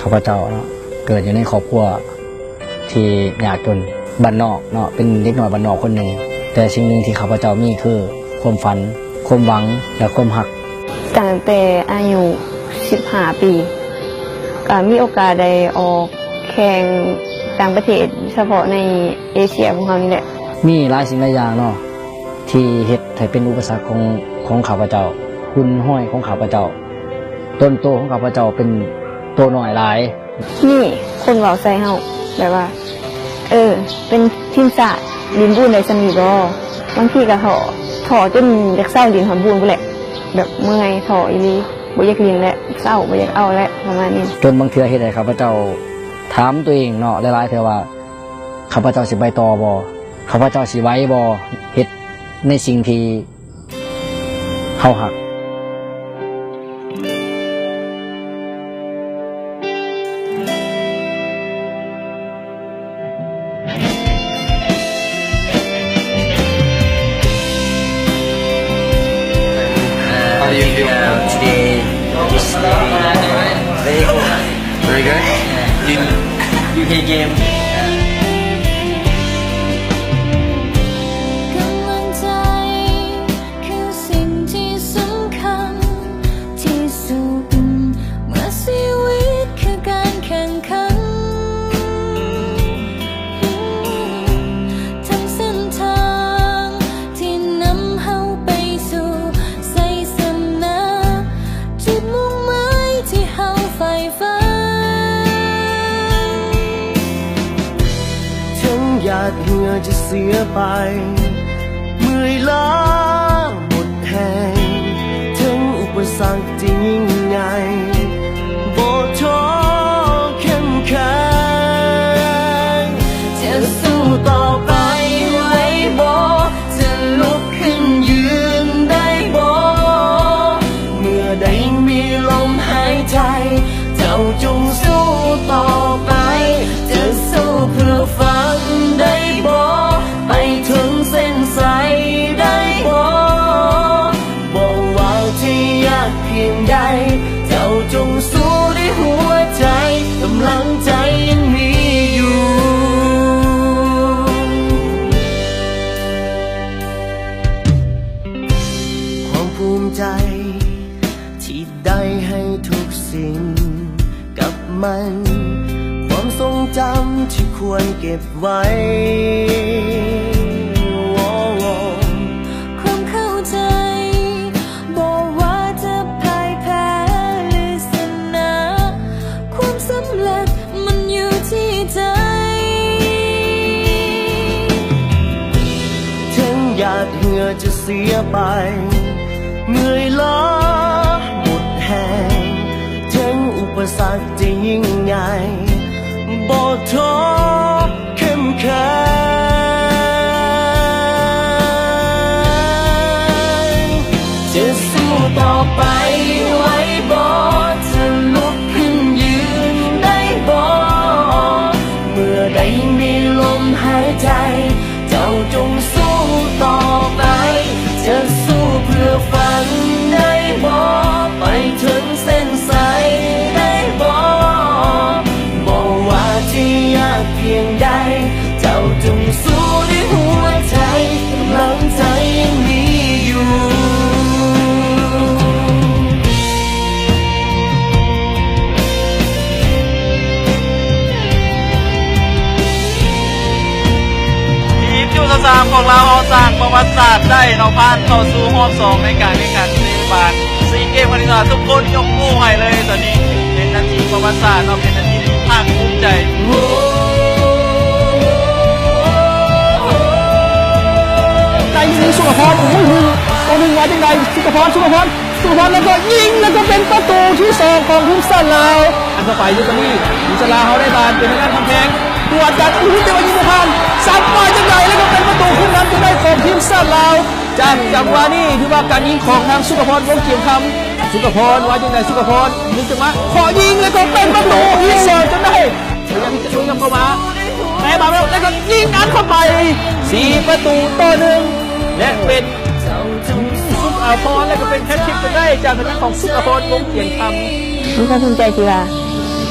ຂ້າພະເຈົ້າເນາະ ເກີດຢູ່ໃນຄອບຄົວທີ່ຍາກຈົນ ບ້ານນອກເນາະ ເປັນເດັກນ້ອຍບ້ານນອກຄົນໜຶ່ງ, ແຕ່ສິ່ງໜຶ່ງທີ່ຂ້າພະເຈົ້າມີຄືຄວາມຝັນ, ຄວາມຫວັງ ແລະ ຄວາມຮັກ. ຕັ້ງແຕ່ອາຍຸສິບຫ້າປີ ກໍມີໂອກາດໄດ້ອອກແຂ່ງຕ່າງປະເທດ, ສະເພາະໃນເອເຊຍຂອງເຮົານີ້ແຫຼະ. ມີຫຼາຍສິ່ງຫຼາຍຢ່າງເນາະ ທີ່ເຮັດໃຫ້ເປັນອຸປະສັກຂອງ ຂອງຂ້າພະເຈົ້າ, ຮຸ່ນຮອຍຂອງຂ້າພະເຈົ້າ, ຕົນໂຕຂອງຂ້າພະເຈົ້າເປັນໂຕນ້ອຍຫຼາຍ. ມີຄົນເວົ້າໃສ່ເຮົາແບບວ່າ ເອີ ເປັນທີມຊາດຫຼິ້ນບູນໄດ້ສ່ຳນີ້ບໍ? ບາງທີກໍທໍ້, ທໍ້ຈົນຢາກເຊົາຫຼິ້ນຮອດບູນພຸ້ນແຫຼະ, ແບບເມື່ອຍທໍ້ອີ່ຫຼີ, ບໍ່ຢາກຫຼິ້ນແລ້ວ, ເຊົາ, ບໍ່ຢາກເອົາແລ້ວ ປະມານນີ້. ຈົນບາງເທື່ອເຮັດໃຫ້ຂ້າພະເຈົ້າຖາມຕົວເອງເນາະ ຫຼາຍໆເທື່ອວ່າ ຂ້າພະເຈົ້າຊິໄປຕໍ່ບໍ່? ຂ້າພະເຈົ້າຊິໄຫວບໍ່? ເຮັດໃນສິ່ງທີ່ ເຮົາຮັກ. How do you feel today? Very good. Very good? Yeah. You, you play game? ກຳລັງໃຈ ຄືສິ່ງທີ່ສຳຄັນທີ່ສຸດ ເມື່ອຊີວິດຄືການແຂ່ງຂັນ. ທັງເສັ້ນທາງທີ່ນຳເຮົາໄປສູ່ໄຊຊະນະ, ຈຸດມຸ່ງໝາຍທີ່ເຮົາໃຝ່ຝັນ. ເຖິງຢາດເຫື່ອຈະເສຍໄປ, ເມື່ອຍລ້າໝົດແຮງ, ເຖິງອຸປະສັກທີ່ຍິ່ງໃຫຍ່, ບໍ່ທໍ້ເຂັ້ມແຂງ. ຈະສູ້ຕໍ່ໄປໄຫວບໍ່? ຈະລຸກຂຶ້ນຢືນໄດ້ບໍ່? ເມື່ອໃດມີລົມຫາຍໃຈ, ເຈົ້າຈົ່ງສູ້ຕໍ່ໄປ. ຈະສູ້ເພື່ອຝັນໄດ້ບໍ່? ໄປເຖິງເສັ້ນໄຊໄດ້ບໍ່? ບໍ່ວ່າທີ່ຍາກພຽງໃດ, ເຈົ້າຈົ່ງສູ້ດ້ວຍຫົວໃຈ, ກຳລັງໃຈຍັງມີຢູ່. ຄວາມພູມໃຈທີ່ໄດ້ໃຫ້ທຸກສິ່ງກັບມັນ, ຄວາມຊົງຈຳທີ່ຄວນເກັບໄວ້. ຄວາມເຂົ້າໃຈ ບໍ່ວ່າຈະພ່າຍແພ້ ຫຼື ຊະນະ, ຄວາມສຳເລັດ ມັນຢູ່ທີ່ໃຈ. ເຖິງຢາດເຫື່ອຈະເສຍໄປ, ເມື່ອຍລ້າໝົດແຮງ, ເຖິງອຸປະສັກຈະຍິ່ງໃຫຍ່, ບໍ່ທໍ້ເຂັ້ມແຂງ. ຈະສູ້ຕໍ່ໄປໄຫວບໍ່? ຈະລຸກຂຶ້ນຢືນໄດ້ບໍ່? ເມື່ອໃດມີລົມຫາຍໃຈ, ເຈົ້າຈົ່ງສູ້ຕໍ່ໄປ. ຈະສູ້ເພື່ອຝັນໄດ້ບໍ່? ໄປເຖິງເສັ້ນໄຊໄດ້ບໍ່? ບໍ່ວ່າທີ່ຍາກພຽງໃດ, ເຈົ້າຈົ່ງສູ້ດ້ວຍຫົວໃຈ, ກຳລັງໃຈຍັງມີຢູ່. ທີມຢູຊາວສາມຂອງລາວເຮົາສ້າງປະຫວັດສາດໄດ້ເນາະ, ຜ່ານເຂົ້າສູ່ຮອບສອງໃນການແຂ່ງຂັນເຕະບານຊີເກມຄັ້ງທີສາມ. ທຸກຄົນຍົກມືໃຫ້ເລີຍ, ຕອນນີ້ເປັນນາທີປະຫວັດສາດເນາະ, ເປັນນາທີທີ່ພາກພູມໃຈ. ໄດ້ຍິງສຸກຂະພອນ, ໂອ້ໂຫ ໂຕໜຶ່ງວ່າຈັ່ງໃດ? ສຸກຂະພອນ, ສຸກຂະພອນ. ສຸພອນ ແລ້ວກໍຍິງ ແລ້ວກໍເປັນປະຕູທີສອງຂອງທີມຊາດລາວ. ອັນຕໍ່ໄປຢູ່ຕອນນີ້ ທີມຊາດລາວເຮົາໄດ້ບານເປັນທາງດ້ານຄຳແພງ ກວດກັນ ໂອ້ໂຫ ແຕ່ວ່າຍິງບໍ່ຜ່ານ ສັບມາຈັ່ງໃດ ແລ້ວກໍເປັນປະຕູຂຶ້ນນຳຕົວໄດ້ຂອງທີມຊາດລາວ. ຈາກຈັງຫວະນີ້ ຖືວ່າການຍິງຂອງທາງສຸກຂະພອນ ວົງຈຽມຄຳ. ສຸກຂະພອນ ວ່າຈັ່ງໃດ ສຸກຂະພອນ ຍິງຈັງຫວະ ເຄາະຍິງ ແລ້ວກໍເປັນປະຕູທີສອງຈົນໄດ້. ພະຍາຍາມທີ່ຈະໂຍກເຂົ້າມາ ແປະບາງແລ້ວ ແລ້ວກໍຍິງອັດເຂົ້າໄປ ສີ່ປະຕູຕໍ່ໜຶ່ງ ແລະ ເປັນສຸກອາພອນ ແລະ ກໍເປັນແຮັດທຣິກຈົນໄດ້ ຈາກທາງດ້ານຂອງສຸກອາພອນ ວົງຈຽມຄຳ. ມີຄວາມພູມໃຈທີ່ວ່າ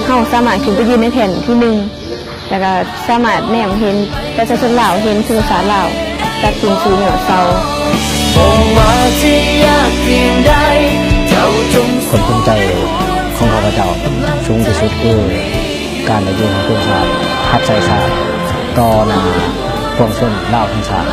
ເຮົາສາມາດຂຶ້ນໄປຢືນໃນແທ່ນທີໜຶ່ງ ແລ້ວກໍສາມາດແນມເຫັນປະຊາຊົນລາວ ເຫັນຊົນຊາດລາວ ຕັດຖິ້ມສູນຍ້ອນເສົາ. ບໍ່ວ່າຊິຍາກພຽງໃດ ເຈົ້າຈົ່ງ ຄວາມພູມໃຈຂອງຂ້າພະເຈົ້າສູງທີ່ສຸດຄື ການໄດ້ຢືນໃຫ້ເປັນຊາດ ຮັບໃຊ້ຊາດ ຕໍ່ໜ້າປວງຊົນລາວທັງຊາດ.